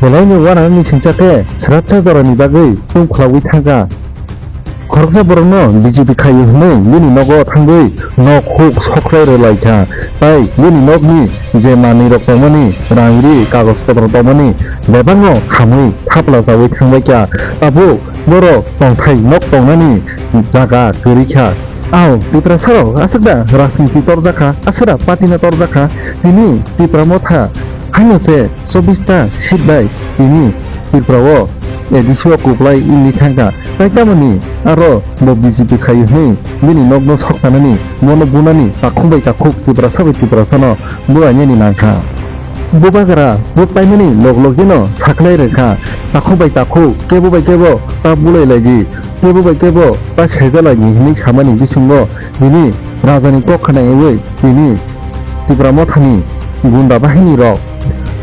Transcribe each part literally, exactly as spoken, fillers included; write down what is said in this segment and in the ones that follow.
Belaini uanani singcha khe srapsa jorani bagwi tungkhlaui thangkha. Khoroksa borokno B J P khaio hwnwi bini nogo thangwi nok huk sokchai rwlaikha. Tai bini nokni je manwirok tongmani, rang ri, kagoj potro tongmani bebakno khamwi thapla chaui thangbaikha. Tabuk borok tongthai nok tongnani jaga kwrwi kha. Ao Tiprasarok aswk da rajniti torjakha, aswk da party no torjakha. Tini Tipra Motha haino se chobbish ta seat bai tini Tripura o A D C o kwplai wngwi thangkha. Tai tamoni aro bo B J P khaio hwnwi bini nokno sokchanani, bono bunani takhuk bai takhuk, Tiprasa bai Tiprasano bulainani nangkha. Bubagra vote paimani log logino sakhlai rwkha, takhuk bai takhuk, kebo bai kebo ta bulai laidi, kebo bai kebo ta sejalaidi hinwi samani bisingo tini rajani kok khna ewi tini Tipra Mothani gunda bahinirok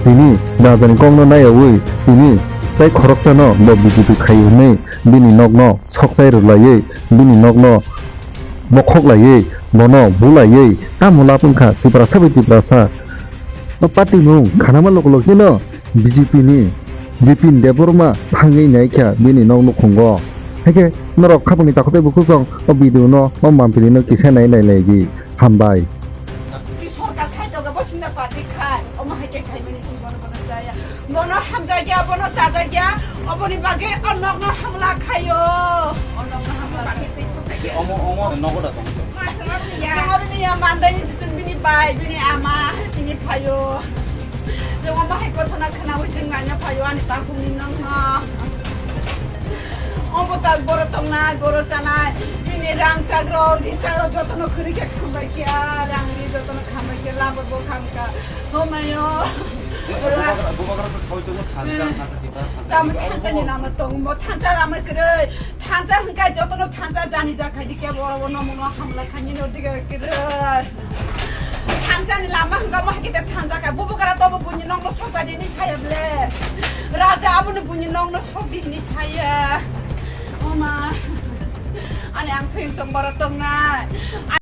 tini rajani kokno nayawi tini tai khoroksano bo B J P khai hwnwi bini nokno sokchai rwlaiwi bini nokno bokhok laiwi bono bulaiwi tamo lap wngkha Tiprasa bai Tiprasa. O party mung khanama lok lok hino B J P ni Bipin Debbarma thangwi naikha bini nok nukhungo. Haikhe norok khapangni takhuk tei bukhuk song o video no o mampili no kisa nai nai lai di. Hambai. Twi sorkar khai tongo, bo singna party khai. Omo hai khe khai mani twi bono bono jaya. Bono hamjakya, bono chajakya. Oboni bagwi o nokno hamla khaio. O nokno hamla khaio. Omo, omo, nogo da tong. Songorni ya, songorni ya, mandai ni sising bini bai, bini ama, bini phaio. Jengma bahai kothona khwnawi chwng naina phaio ani takhukni nokno. Omo tak boro tongnai, boro chanai, bini rang chagrok, ri chagrok jotono khwrwi khe khambai khe, rang ri jotono khambai khe, labor bo khamkha. Homayo. Bubagra, bubagra to sawi tongo thansa, thansa tiba, thansa tiba. Tamo thansa ni lama tong, mo thansa lama kwrwi. Thansa hwnkha jotono thansa jani ja khaidi khe boro bo nomo no hamla khani no diga kwrwi. Thansa ni lama hwnkha mo hakhe thansa kha. Bubagra tobo buini nokno sokja di ni saya ble. Raja abono buini nokno sok di ni saya. Oma. Ani ang phiyong chong boro tongnai.